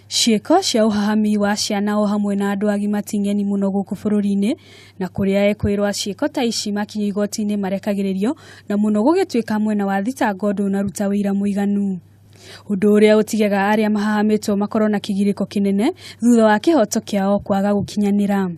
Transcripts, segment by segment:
Ciĩko cia ũhahami wa ciana o hamwe na andũ agima ti ng'eni mũno gũkũ bũrũri-inĩ, na kũrĩa ekũĩrwo a ciĩko ta ici makinyio igoti-inĩ marekagĩrĩrio, na mũno gũgĩtuĩka mwena wa thitango ndũnaruta ũira mũiganu. Ũndũ ũrĩa ũtigaga arĩa mahahamĩtwo makorwo na kĩgirĩko kĩnene thutha wa kĩhoto kĩao kwaga gũkinyanĩra.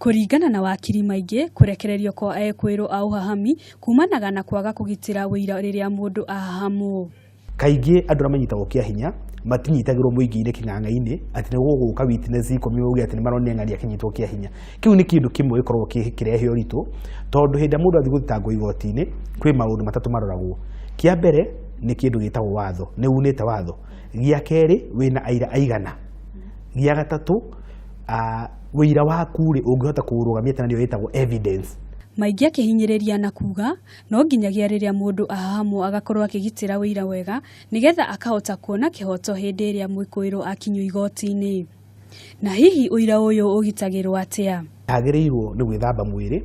Kũringana na wakiri Maingĩ, kũrekererio kwa ekũĩrwo a ũhahami kumanaga na kwaga kũgitĩra ũira rĩrĩa mũndũ ahahamwo. Kaingĩ andũ arĩa manyitagwo kĩa hinya matinyitagĩrwo mũingĩ-inĩ kĩng'ang'a-inĩ atĩ nĩ gũgũka witness ikũmi mauge atĩ nĩ maronire ng'ania akĩnyitwo kĩa hinya. Kĩu nĩ kĩndũ kĩmwe gĩkoragwo gĩkĩrehe ũritũ tondũ hĩndĩ ĩrĩa mũndũ athiĩ gũthitangwo igoti-inĩ kwĩ maũndũ matatũ maroragwo. Kĩa mbere nĩ kĩndũ gĩtagwo watho, nĩ unĩte watho. Gĩa kerĩ wĩna aira aigana. Gĩa gatatũ wĩira waku rĩ ũngĩhota kũũrũgamia atĩa na nĩyo ĩtagwo evidence. Maingĩ akĩhinyĩrĩria na kuga no nginyagia rĩrĩa mũndũ ahahamwo agakorwo akĩgitĩra ũira wega nĩgetha akahota kuona kĩhoto hĩndĩ ĩrĩa mwĩkũĩrwo akinyio igoti-inĩ. Na hihi ũira ũyũ ũgitagĩrwo atĩa? Agĩrĩirwo nĩ gwĩthamba mwĩrĩ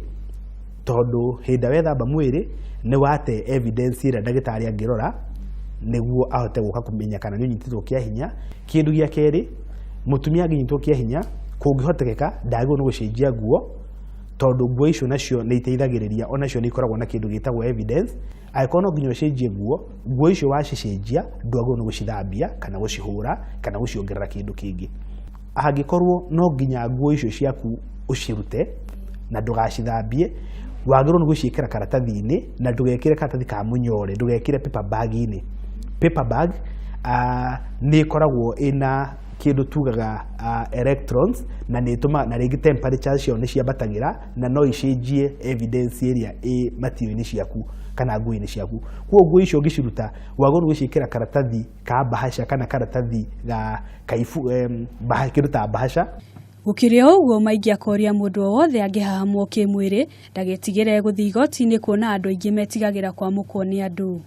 tondũ hĩndĩ ĩrĩa wethamba mwĩrĩ nĩ wate evidence ĩrĩa ndagĩtarĩ angĩrora nĩguo ahote gũka kũmenya kana nĩ ũnyitĩtwo kĩa hinya. Kĩndũ gĩa kerĩ, mũtumia angĩnyitwo kĩa hinya kũngĩhotekeka ndagĩrĩirwo nĩ gũcenjia nguo tondũ nguo icio nacio nĩ iteithagĩrĩria onacio nĩ ikoragwo na kĩndũ gĩtagwo evidence. Angĩkorwo no nginya ũcenjie nguo, nguo icio wacicenjia ndwagĩrĩirwo nĩ gũcithambia kana gũcihũra kana gũciongerera kĩndũ kĩngĩ. Angĩkorwo no nginya nguo icio ciaku ũcirute na ndũgacithambie, wagĩrĩirwo nĩ gũciĩkĩra karatathi-inĩ na ndũgekĩre karatathi ka mũnyore, ndũgekĩre paper bag-inĩ. Paper bag nĩ ĩkoragwo ĩna kĩndũ tugaga electrons na nĩ ĩtũmaga na rĩngĩ temperature ciayo nĩ ciambatagĩra na no icenjie evidence ĩrĩa ĩ material-inĩ ciaku kana nguo-inĩ ciaku. Koguo nguo icio ũngĩciruta wagĩrĩirwo nĩ gũciĩkĩra karatathi ka bahasha kana karatathi ga kaibu, kĩndũ ta bahasha. Gũkĩrĩ o ũguo Maingĩ akoria mũndũ o wothe angĩhahamwo kĩmwĩrĩ ndagetigĩre gũthiĩ igoti-inĩ kuona andũ aingĩ metigagĩra kwamũkwo nĩ andũ.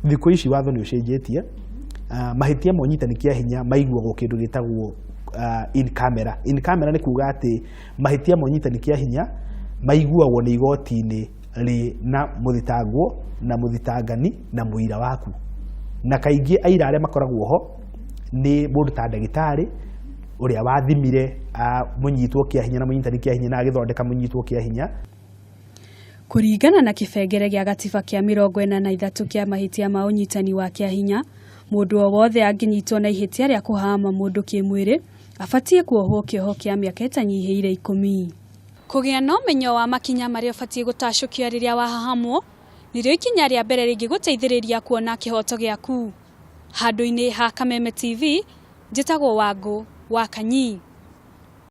Thikũ ici watho nĩ ũcenjetie, mahĩtia ma ũnyitani kĩa hinya maiguagwo kĩndũ gĩtagwo in camera. In camera nĩ kuga atĩ mahĩtia ma ũnyitani kĩa hinya maiguagwo nĩ igoti-inĩ rĩ na mũthitangwo na mũthitangani na mũira waku. Na kaingĩ aira arĩa makoragwo ho nĩ mũndũ ta ndagĩtarĩ ũrĩa wathimire mũnyitwo kĩa hinya na mũnyitani kĩa hinya na agĩthondeka mũnyitwo kĩa hinya. Kũringana na kĩbengere gĩa gatiba kĩa 43 kĩa mahĩtia ma ũnyitani wa kĩa hinya, mũndũ o wothe angĩnyitwo na ihĩtia rĩa kũhahama mũndũ kĩmwĩrĩ abatiĩ kuohwo kĩoho kĩa mĩaka ĩtanyihĩire 10. Kũgĩa na ũmenyo wa makinya marĩa ũbatiĩ gũtacũkia rĩrĩa wahahamwo nĩrĩo ikinya rĩa mbere rĩngĩgũteithĩrĩria kuona kĩhoto gĩaku. Handũ-inĩ ha Kameme TV, njĩtagwo Wangũ wa Kanyi.